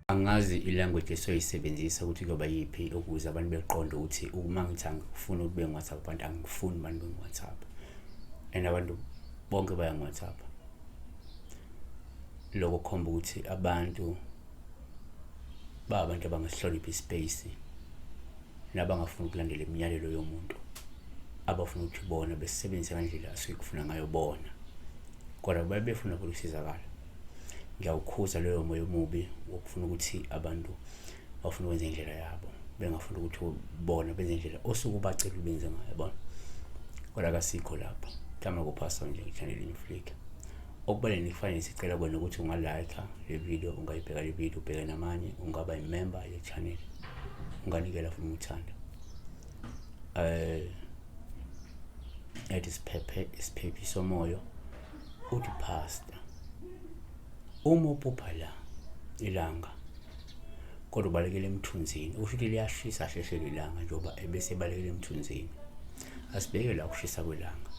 Angazi i-language esoyisebenzisa ukuthi kuyoba yiphi ukuze abantu beqonde ukuthi uma ngithi angifuni ukuthi bengi-WhatsApp, abantu angifuni abantu bengi-WhatsApp, and abantu bonke bayangi-WhatsApp. Lokho kukhomba ukuthi abantu ba abantu abangasihloniphi ispace nabangafuni ukulandela imiyalelo yomuntu, abafuna ukuthi bona besebenzise ngandlela asuke kufuna ngayo bona, kodwa babe befuna vele ukusizakala. Ngiyawukhuza loyo moya omubi wokufuna ukuthi abantu bafuna ukwenza indlela yabo, bengafuni ukuthi bona benze indlela osuke ubacela benze ngayo, yabona. Kodwa kasikho lapho, mhlawumbe kuphasa nje ngi-channel Inflick. Okubalulekile kufanele sicela kwena ukuthi unga-like le video, ungayibheka le video, ubheke namanye, ungaba i-member ye channel, unganikela futhi uma uthanda. Ethi siphephe isiphephi somoya uthi pastor, uma uphupha la ilanga kodwa ubalekela emthunzini, usho ukuthi liyashisa sheshe lelanga njengoba ebese ebalekela emthunzini. Asibheke la ukushisa kwelanga.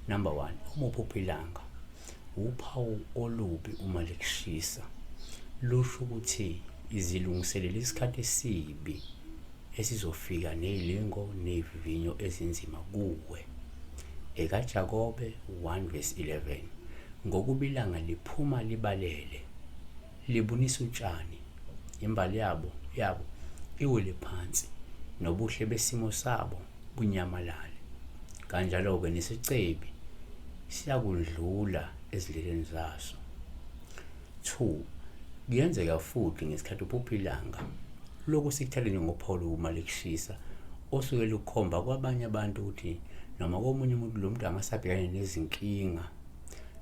Number 1, uma uphupha ilanga, uphawu olubi uma likushisa, lusho ukuthi izilungiselela isikhathi esibi esizofika nezilingo nezivivinyo ezinzima kuwe. EkaJakobe 1 verse 11, ngokuba ilanga liphuma libalele, libunisa utshani, imbali yabo iwele phansi, nobuhle besimo sabo bunyamalale. Kanjalo-ke nesicebi siyakudlula ezindleleni zaso. 2, kuyenzeka futhi ngesikhathi uphupha ilanga, lokhu sikuthathe njengophawu uma likushisa, osuke lukhomba kwabanye abantu ukuthi noma komunye umuntu, lo muntu angase abhekane nezinkinga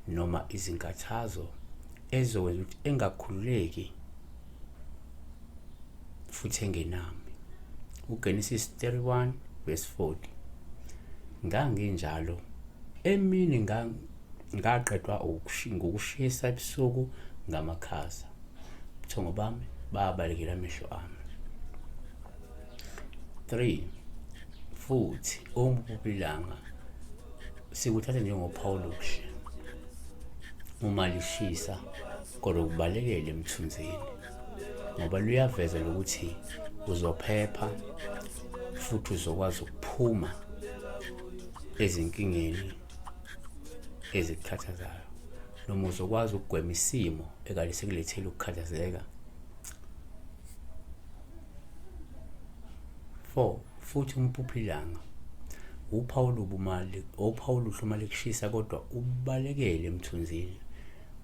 noma izinkathazo ezizokwenza ukuthi engakhululeki futhi engenami. UGenesis 31 verse 40, nganginjalo emini ngaqedwa ngokushisa, ebusuku ngamakhaza, ubuthongo bami babalekela amehlo ami. 3, futhi uma uphupha ilanga sikuthatha njengophawu oluhle uma lishisa, kodwa kubalekele emthunzini, ngoba luyaveza lokuthi uzophepha futhi uzokwazi ukuphuma ezinkingeni ezikukhathazayo, noma uzokwazi ukugwema isimo ekade sekulethela ukukhathazeka. 4, futhi umphupha ilanga, uphawu olubi uma uphawu oluhle uma likushisa, kodwa ubalekele emthunzini,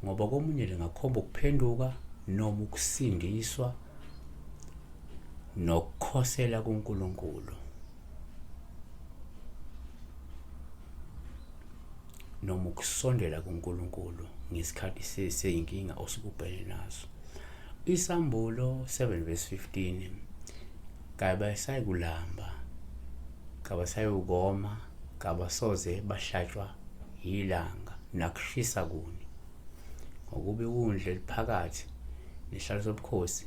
ngoba komunye lingakhomba ukuphenduka noma ukusindiswa nokukhosela kuNkulunkulu, noma ukusondela kuNkulunkulu ngesikhathi seyinkinga osuke ubhekene naso. Isambulo 7 verse 15, kabasayikulamba, kabasayukoma, kabasoze bahlatshwa yilanga nakushisa kuni, ngokuba iwundlu eliphakathi nesihlalo sobukhosi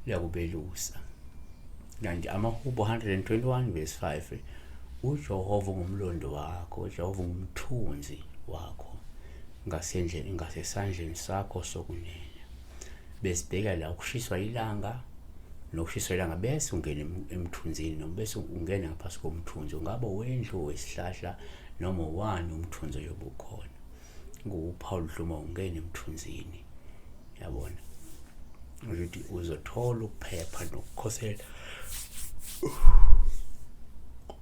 liyakubelusa. Kanti amaHubo 121 verse 5, uJehova ungumlondo wakho, uJehova ungumthunzi wakho ngasendleni ngasesandleni sakho sokunene. Besibheka la ukushiswa ilanga nokushiswa ilanga, bese ungena emthunzini noma bese ungena ngaphansi komthunzi, ungaba wendlu, wesihlahla noma wani umthunzi oyobe ukhona. Nguwuphawu luhluma ungena emthunzini, yabona ukuthi uzothola ukuphepha nokukhosela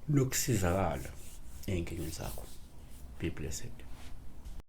nokusizakala ey'nkingeni zakho. Be blessed.